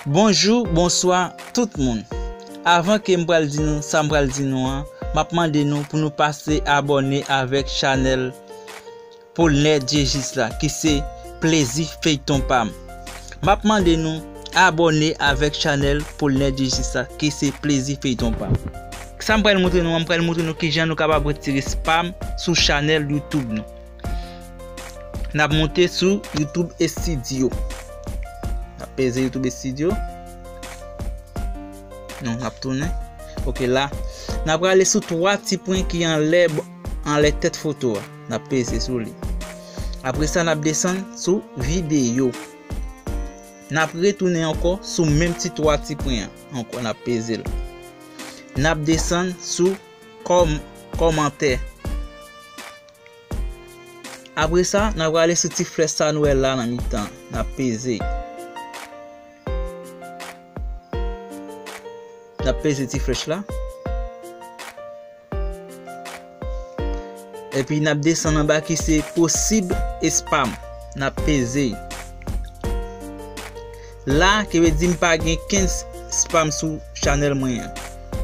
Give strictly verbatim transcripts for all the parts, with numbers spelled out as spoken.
Bonjou, bonswa tout moun. Avan ke m pral di nou sa m pral di nou an, m ap mande nou pou nou pase abòne avèk chanèl Polnè Djejis la, ki se Plezi Feyton Pa M. M ap mande nou abòne avèk chanèl Polnè Djejis la, ki se Plezi Feyton Pa M. Sa m pral montre nou an, m pral montre nou kijan nou kapab retire spam sou chanèl YouTube nou. N ap monte sou YouTube Studio. N ap peze YouTube Studio. Non, n ap tounen. Ok, la. N ap rale sou twa ti pwen ki anlè, anlè tèt foto a. N ap peze sou li. Apre sa, n ap desann sou videyo. N ap retounen ankò sou menm ti twa ti pwen an. Ankò, n ap peze l. N ap desann sou kòm-, kòmantè. Apre sa, n ap rale sou ti flèch sa nou wè la nan mitan. N ap peze. N ap peze ti flèch la. Epi n ap desann anba ki se posib spam. N ap peze. La, ki vle di m pa gen kenn spam sou chanèl mwen an.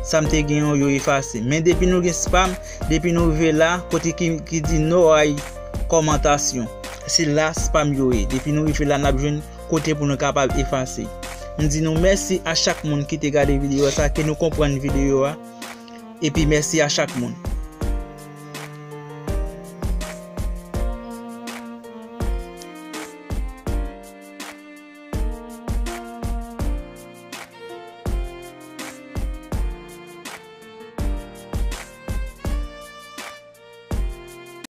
Sa m te gen yo, yo efase. Men depi nou gen spam, depi nou rive la, kote ki, ki di no ay kòmantasyon, se la spam yo ye. Depi nou rive la, n ap jwenn kote pou nou kapab efase. M di nou mèsi a chak moun ki te gade videyo sa, ke nou konprann videyo a. Epi mèsi a chak moun.